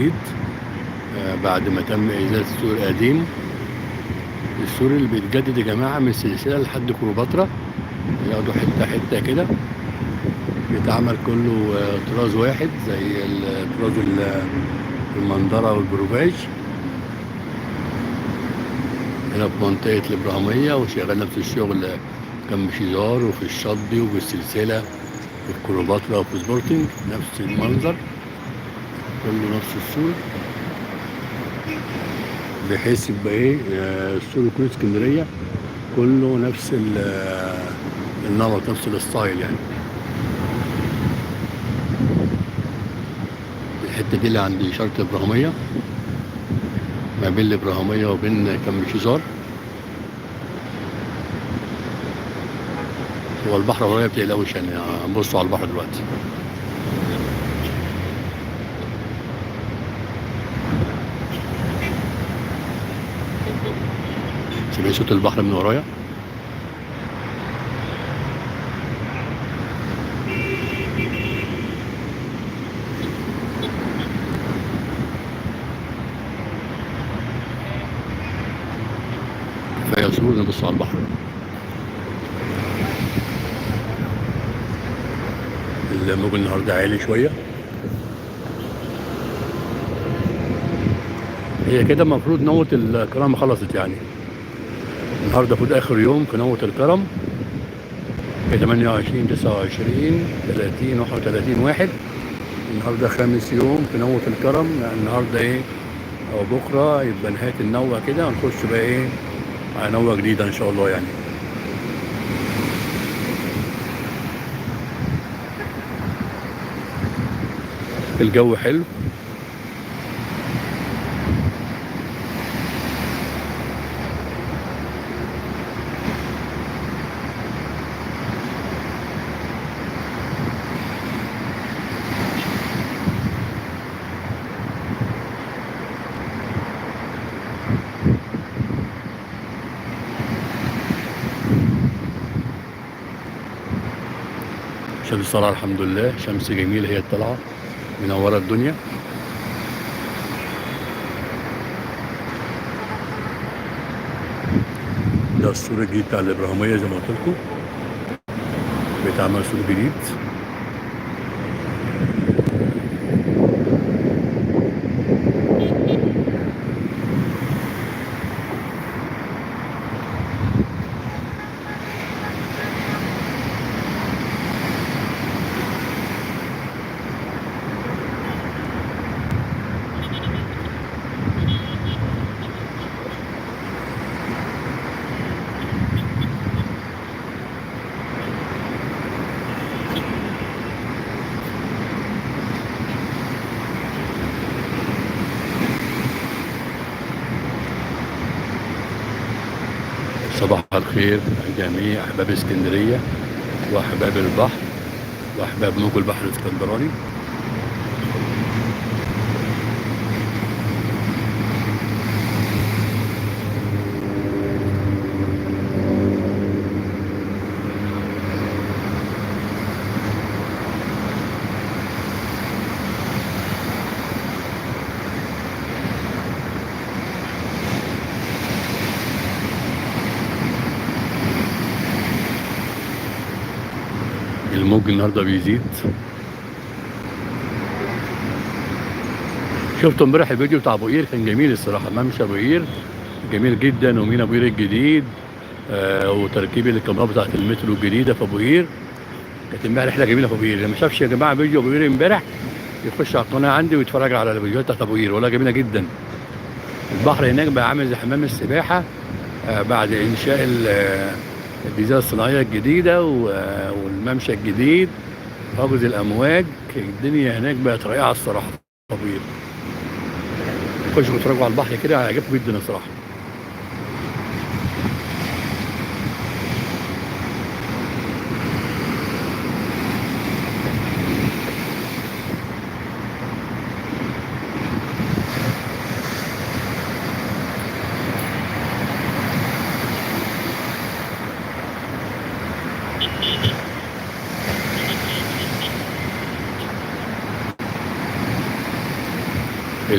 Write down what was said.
الجديد بعد ما تم إزالة السور القديم. السور اللي بيتجدد يا جماعة من السلسلة لحد كليوباترا، ياخدوا حتة حتة كده، بيتعمل كله طراز واحد زي الطراز المندرة والبروفاج. هنا في منطقة الإبراهيمية، وشغال نفس الشغل جنب شيزار وفي الشاطبي وفي السلسلة وفي كليوباترا وفي سبورتنج، نفس المنظر كله نفس السور، بحيث يبقى ايه السور يكون اسكندرية كله نفس النمط، نفس الستايل يعني. الحتة دي اللي عند إشارة الإبراهيمية، ما بين الإبراهيمية وبين كم شيزار. هو البحر ورايا، متقلقوش يعني، هنبصوا على البحر دلوقتي. سمعت صوت البحر من ورايا. كفاية سور، نبص على البحر. الموج النهارده عالي شوية. هي كده المفروض نوة الكرم خلصت يعني. النهارده المفروض آخر يوم في نوة الكرم، في 28 29 30 31 1. النهارده خامس يوم في نوة الكرم، يعني النهارده ايه او بكره يبقى نهاية النوة كده، ونخش بقى ايه على نوة جديدة ان شاء الله يعني. الجو حلو. شمس طالعة الحمد لله، شمس جميلة هي الطالعة منورة الدنيا. ده السور الجديد بتاع الإبراهيمية زي ما قلت لكم، بيتعمل سور جديد. صباح الخير جميع أحباب اسكندرية وأحباب البحر وأحباب موج البحر الاسكندراني. الموج النهارده بيزيد. شفتوا امبارح الفيديو بتاع ابو قير، كان جميل الصراحة. ممشى ابو قير جميل جدا، ومينا ابو قير الجديد، وتركيب الكاميرا بتاعت المترو الجديدة في ابو قير. كانت امبارح رحله جميلة في ابو قير. اللي ما شافش يا جماعة فيديو ابو قير امبارح يخش على القناة عندي ويتفرج على الفيديوهات بتاعت ابو قير، والله جميلة جدا. البحر هناك بقى عامل زي حمام السباحة، بعد انشاء الجزيرة الصناعية الجديدة والممشى الجديد، حاجز الأمواج. الدنيا هناك بقت رائعة الصراحة. طبيعي خشوا اتفرجوا على البحر كده، هيعجبكم جدا الصراحة.